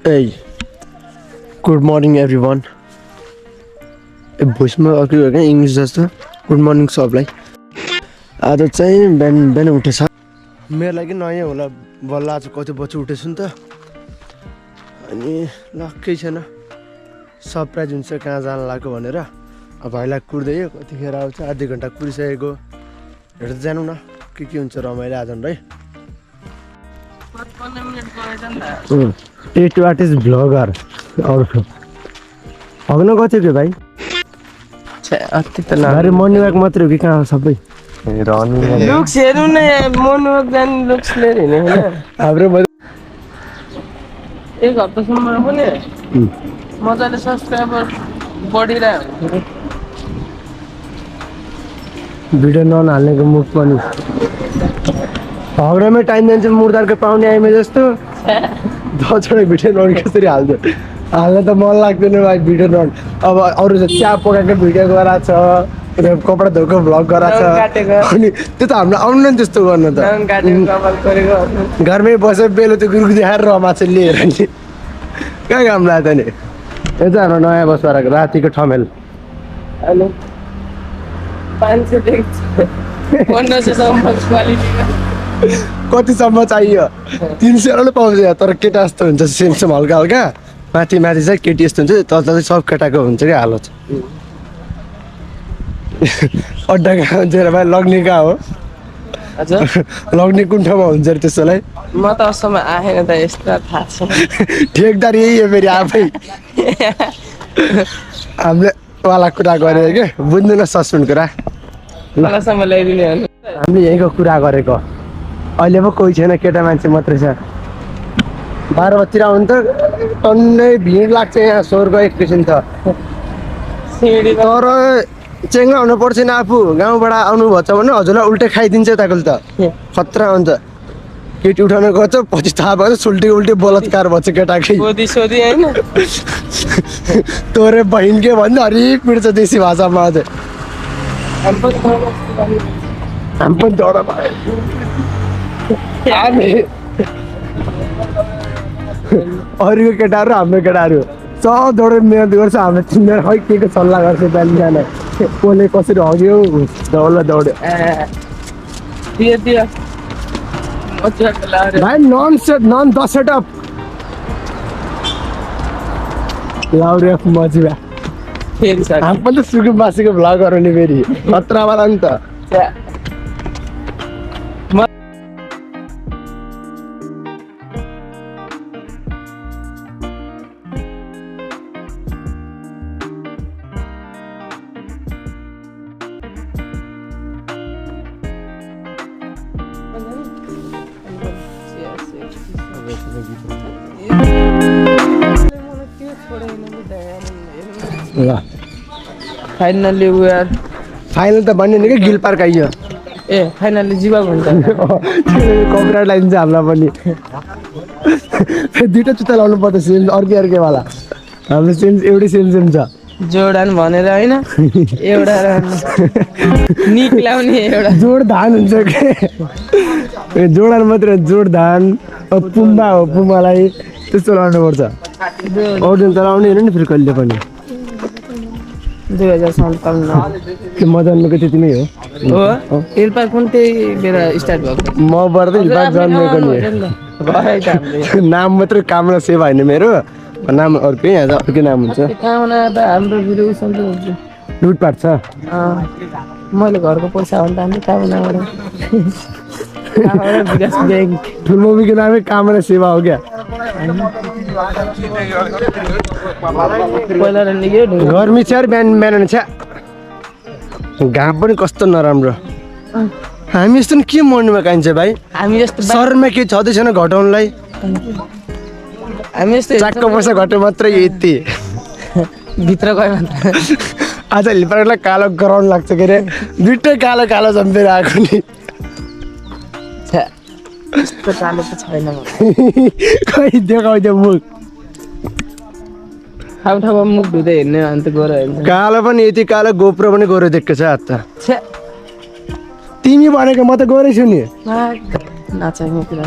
Hey, good morning everyone. भोइसमा अर्कै हो क्या इङ्ग्लिस जस्तो गुड मर्निङ सबलाई। आज चाहिँ बिहान बिहान उठेछ मेरो लागि नयाँ होला बल्ल आज कति बजी उठेछु नि त अनि ल केही छैन सरप्राइज हुन्छ कहाँ जान लाग्यो भनेर अब भाइलाई कुर्दै कतिखेर आउँछ आधी घन्टा कुरिसकेको हेर्दै जानु न के हुन्छ रमाइलो आज है। टेट आर्टिस्ट ब्लगर हग्न गएको थियो भाइ अरे मर्निङ वाक मात्रै हो कि कहाँ हो सबै लुक्स हेर्नु न मर्निङ वाक जाने लुक्स लिएर हिँड्ने होइन हाम्रो एक हप्तासम्म पनि मजाले सब्सक्राइबर बढिरहेको भिडियो नहाल्नेको मुख पनि हग्रामै टाइम जान्छ मुर्दारको पाउने आइमे जस्तो दसवटा भिडियो नन कसरी हाल्छ हाल्न त मन लाग्दैन भाइ भिडियो नन अब अरू चिया पकाएको भिडियो गराएको छ कपडा धोएको भ्लग गराएको छ अनि त्यो त हाम्रो आउनु नि त्यस्तो गर्नु त घरमै बसेर बेलु त्यो गुरुको देखाएर रमाछे लिएर नि कहाँ काम लाग्यो नि यो चाहिँ हाम्रो नयाँ बस पारेको रातिको ठमेल अनि 500 देख्छ 1500 सम्म क्वालिटी कतिसम्म चाहियो 300 पाउँछ तर केटा जस्तो हुन्छ सेमसेम हल्का हल्का माथि माथि चाहिँ केटी यस्तो हुन्छ तल चाहिँ सब केटाको हुन्छ कि हालत अड्डा कहाँ हुन्छ र भाइ लग्ने कहाँ हो लग्ने कुन ठाउँमा हुन्छ अरे त्यसोलाई म त असम्म आएन त यस्तो थाहा छ ठेकदार यही हो फेरि आफै हामीले वाला कुरा गरेर के बुझ्दैन सस्पेन्ड कुरा मलाईसम्म ल्याइदिने हो हामीले यहीँको कुरा गरेको अहिले पो कोही छैन केटा मान्छे मात्रै छ 12 बजीतिर आउनु त टन्नै भिड लाग्छ यहाँ स्वर्ग एकैछिन त तर चेङ्गा हुनुपर्छ नि आफू गाउँबाट आउनुभएको छ भने हजुरलाई उल्टै खाइदिन्छ यताको त खतरा हुन्छ केटी उठाउनु गर्छ पछि थाहा भयो सुल्टी उल्टी बलात्कार भन्छ केटाकै सोधी होइन तोरे बहिन के भन्छ हरिक पिर्छ देशी भाषामा अझै हामी पनि डर भयो अरूको केटाहरू हाम्रो केटाहरू सब दौडेर मिहिनेत गर्छ हाम्रो तिनीहरू खै के सल्लाह गर्छ बिहान कसले कसरी हग्यो दौड्यो भाइ नन 10 सेटअप लाउरे मजिबा हामी पनि त सुकुम बासीको भ्लग गरौँ नि फेरि खतरावाला नि त फाइनली वी आर फाइनल त बन्यो नि कि गिल पार्क आइयो ए फाइनली जीवा भन्छ कपिराइट लगाइदिन्छ हामीलाई पनि दुईवटा जुत्ता लाउनु पर्छ सेम अर्कै वाला हाम्रो सेम एउटै सेम छ जोर्डान भनेर होइन एउटा निक लाउने एउटा जोड धान हुन्छ के जोर्डान मात्रै जोड धान पुम्बा हो पुम्बालाई त्यस्तो लाउनु पर्छ अर्डर त लाउने होइन नि फेरि कहिले पनि 2057 त्यो मजानको त्यति नै हो हिलपार्क कुन त्यही बेला स्टार्ट भएको मबाट त हिलपार्क जन्मेको नि नाम मात्रै कामना सेवा होइन मेरो नाम अर्कै यहाँ अर्कै नाम हुन्छ कामना त हाम्रो भिडियो सन्चै हुन्छ लुटपाट छ मैले घरको पैसा हो नि त कामनाबाट विकास ब्याङ्क ठुलो मुभीको नामै कामना सेवा हो क्या गर्मी छ यार बिहान बिहान छ घाम पनि कस्तो नराम्रो हामी यस्तो के मर्नुमा काइन्छ भाइ हामी जस्तो शरीरमा के छँदै छैन घटाउनुलाई हामी जस्तो चाकको पैसा घट्यो मात्रै यति भित्र गयो आज हिलपार्कलाई कालो गराउनु लाग्छ के अरे दुइटै कालो कालो जम्पेर आएको नि त्यस्तो कालो त छैन खै देखाउँथ्यो मुख ठाउँमा मुख धुँदै हिँड्ने अन्त गएर हेर्छ कालो पनि यति कालो गोप्रो पनि गएर देखेको छ हात तिमी भनेको म त गएछु नि नाचाइने कुरा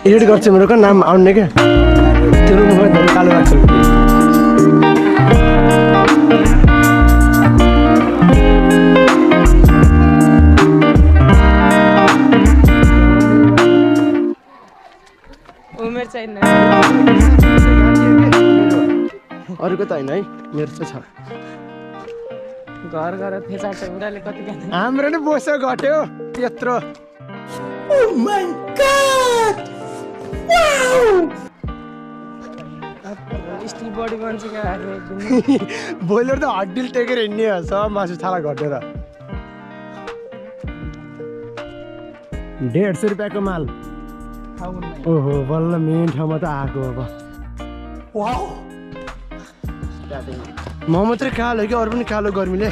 एडिट गर्छु मेरो नाम आउने क्या तेरो मुखमा धरि कालो राख्छु उमेर छैन अरूको त होइन है मेरो चाहिँ छ घर घर थेचा छ उनीहरूले कति खान्छ हाम्रो नि बोसो घट्यो त्यत्रो स्टिल बडी बन्छ बोइलर त हड्डिल टेकेर हिँड्ने हो सब मासु छाला घटेर 150 रुपियाँको माल ओहो बल्ल मेन ठाउँमा त आएको अब म मात्रै कालो कि अरू पनि कालो गर्मीले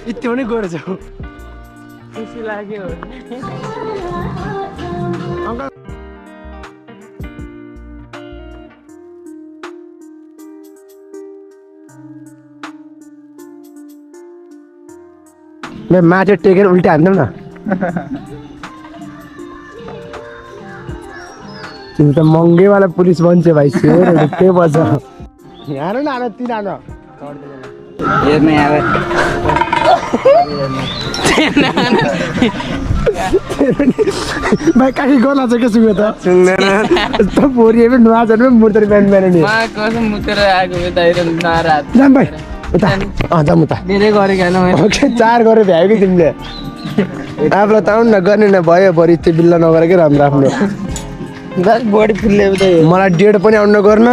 यति पनि गएर छौ खुसी लाग्यो माथि टेकेर उल्टा हान्थ्यौँ न तिमी त महँगैवाला पुलिस बन्छ भाइ सेवरहरू के बन्छ यहाँ न आन तिन आन हेर्ने अब भाइ काकी गर्ला छ के सुन्यो त सुन्दैन बोरिए पनि नआजन पनि मुर्तरी बिहान बिहान नि कसम मुतेर आएको दाइर नारात जाम भाइ उता जाम उता धेरै गरेको होइन ओके 4 गरेर भ्यायो कि तिमीले आफूलाई त आउनु न गर्ने न भयो बढी त्यो बिल्ला नगरेकै राम्रो आफ्नो बस बडी फुल्ले मलाई डेढ पनि आउनु गर्न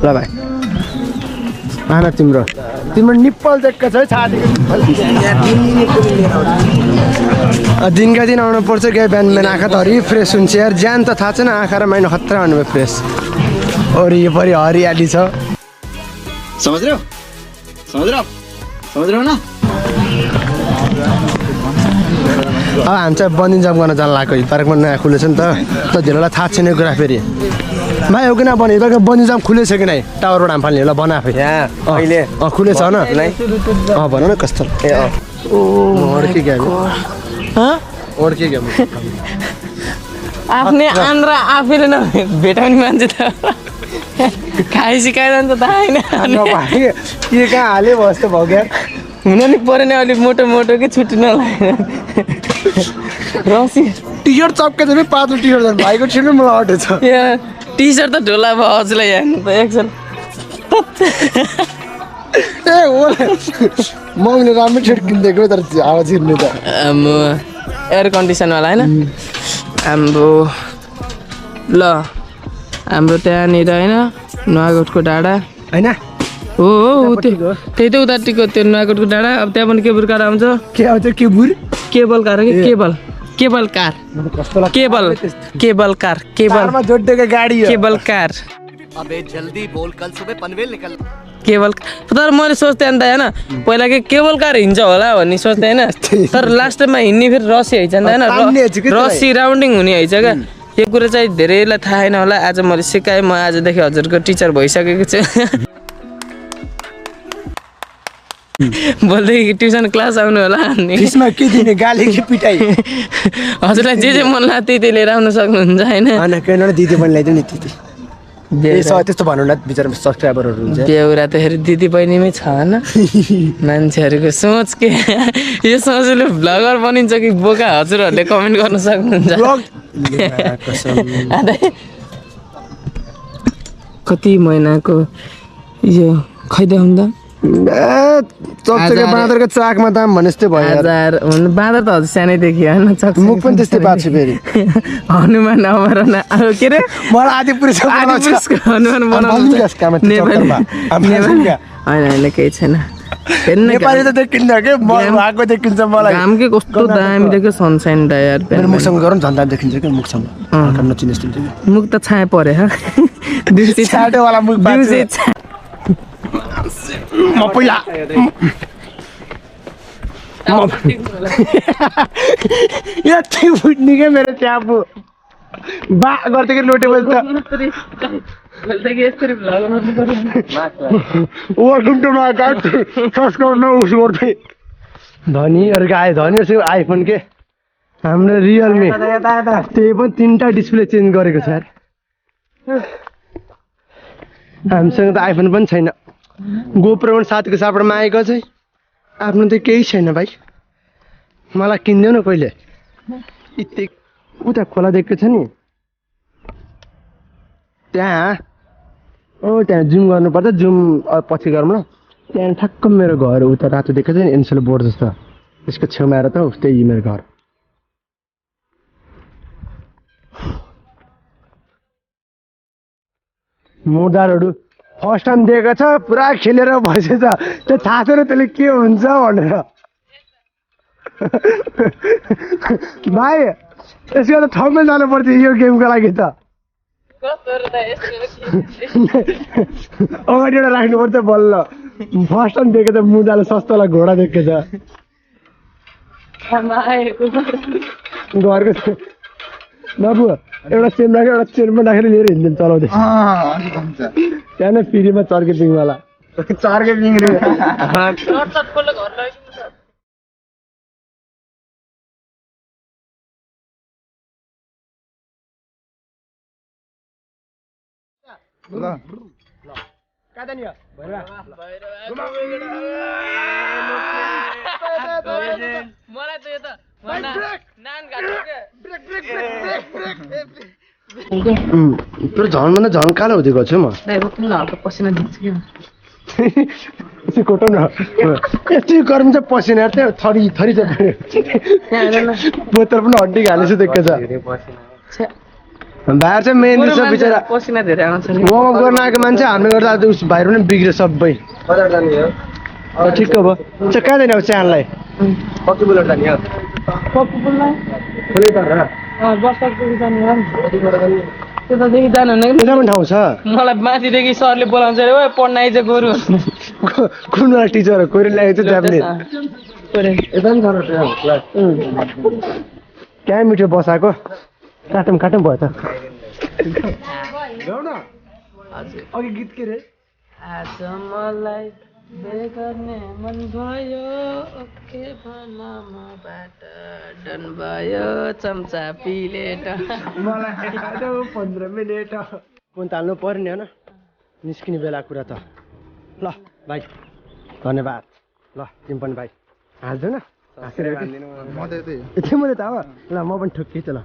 ल भाइ आन तिम्रो निप्पल देख्छ है छातीको दिनका दिन आउनु पर्छ क्या बिहान बिहान आँखा त हरि फ्रेस हुन्छ यार ज्यान त थाहा छैन आँखा र माइन्ड खतरा आउनु भयो फ्रेस वरिपरि हरियाली छ समझ रहे हो ना अब हामी चाहिँ बन्दी जम्प गर्न जान लाग्यो पार्कमा नयाँ खुलेछ नि त धेरैलाई थाहा छैन यो कुरा फेरि भाइ हो कि न बन्दी पार्क बन्दी जम्प खुलेछ कि नै टावरबाट हामी फाल्ने होला बना फेरि अहिले खुलेछ न भन न कस्तो ओड्के ग्या आफ्नै आन्द्रा आफैले न भेटाउने मान्छे त खाइ सिकाइरहन्छ त होइन के कहाँ हाल्यो जस्तो भयो क्या हुन नि पऱ्यो नि अलिक मोटो मोटो कि छुट्टी नलाग्यो रसी टी सर्ट चप्के चाहिँ पातलो टी सर्ट भाइको टी सर्ट मलाई अटेछ टी सर्ट त ढोला भयो हजुरलाई हेर्नु त एकछिन ए ओले मम्मीले राम्रो टी सर्ट किनिदिएको तर हावा छिर्ने त एयर कन्डिसनवाला होइन हाम्रो ल हाम्रो त्यहाँनिर होइन नुवाकोटको डाँडा होइन हो त्यही त उता टिको त्यो नुवाकोटको डाँडा अब त्यहाँ पनि केबल कार आउँछ के आउँछ केबुर केबल कार कि केबल कार केबलमा जोडिएको गाडी केबल कार अबे जल्दी बोल कल सुबह पनवेल निकल केबल तर मैले सोच्थेँ अन्त होइन पहिला के केबल कार हिँड्छ होला भन्ने सोच्थेँ होइन तर लास्टमा हिँड्ने फेरि रसी हैछ नि त होइन रसी राउन्डिङ हुने हैछ क्या यो कुरा चाहिँ धेरैलाई थाहा छैन होला आज मैले सिकाएँ म आजदेखि हजुरको टिचर भइसकेको छु बोल्दै ट्युसन क्लास आउनु होला फिसमा के दिने गाली कि पिटाइ हजुरलाई जे मन लाग्छ त्यही लिएर आउन सक्नुहुन्छ होइन दिदी पनि ल्याइदियो नि त्यति त्यस्तो भन्नु न बिचरा सब्सक्राइबरहरू हुन्छ बेहुरा त फेरि दिदी बहिनीमै छ होइन मान्छेहरूको सोच के यो सोचले भ्लगर बनिन्छ कि बोका हजुरहरूले कमेन्ट गर्न सक्नुहुन्छ कति महिनाको यो खैदा हुँदा चकचके बाँदरको चाकमा दाम भने जस्तै भयो बाँदर त हजुर सानैदेखि होइन मुख पनि त्यस्तै पाएको छु फेरि हनुमान अमरना अब के अरे मलाई हनुमान बनाउनु होइन केही छैन नेपाली त देखिन्छ के भएको देखिन्छ मलाई घाम के कस्तो दामी देखियो सनसाइन डा यार मुखसँग गरौँ झन् दामी देखिन्छ क्या मुखसँग मुख त छाया परे हा छाटेवाला मुख म पहिला यति फुट्ने क्या मेरो च्यापु बा गर्दै कि लोटे बल्छ धनीहरूको आयो धनीहरू आइफोन के हाम्रो रियलमी त्यही पनि 3टा डिस्प्ले चेन्ज गरेको छ यार हामीसँग त आइफोन पनि छैन गोप्रो पनि साथीको सापटमा आएको चाहिँ आफ्नो त केही छैन भाइ मलाई किनिदेऊ न कहिले उता खोला देखेको छ नि त्यहाँ त्यहाँ जुम गर्नुपर्छ जुम पछि गरौँ न त्यहाँ ठ्याक्क मेरो घर उता रातो देखेको छ नि एनसेल बोर्ड जस्तो त्यसको छेउमा आएर त त्यही मेरो घर मुर्दारहरू फर्स्ट टाइम दिएको छ पुरा खेलेर बसेछ त्यो थाहा छैन त्यसले के हुन्छ भनेर भाइ यसको त ठाउँमै जानुपर्छ यो गेमको लागि त अगाडि एउटा राख्नुपर्छ बल्ल फर्स्ट टाइम दिएको छ मुर्दाले सस्तोलाई घोडा दिएको छ घरको बाबु एउटा चेन राखेर एउटा चेनमा राखेर लिएर हिँड्दैन चलाउँदै त्यहाँ नै फ्रीमा चर्के पिङवाला चर्के पिङ तर झन् झन् कालो हुँदै गएको छु म पसिना दिन्छ कि कोटो न यति गरम चाहिँ पसिना थियो थरी थरी चाहिँ बोतल पनि हड्डी हालेछु देखेको छ भाइहरू चाहिँ मेन रहेछ बिचरा पसिना धेरै आउँछ वार्मअप गर्न आएको मान्छे हामीले गर्दा उस भाइहरू पनि बिग्रियो सबै ठिक्क भयो चाहिँ कहाँ जाने अब चाहलाई त्यतादेखि जानुहुने त्यता पनि ठाउँ छ मलाई माथिदेखि सरले बोलाउँछ अरे ओ पढ्न आइज गोरु कुनवटा टिचर हो कोही ल्याएको छ जापानिज क्या मिठो बसाएको काटौँ भयो त अघि गीत के रे आज मलाई बेगर्ने मन भयो ओके भनमबाट डन भयो चम्चा पिलेट मलाई 15 मिनेट फोन ताल्नु पर्यो नि होइन निस्किने बेला कुरा त ल भाइ धन्यवाद ल तिमी पनि भाइ हाल्छु न यति मात्रै त हो ल म पनि ठोक्कै त ल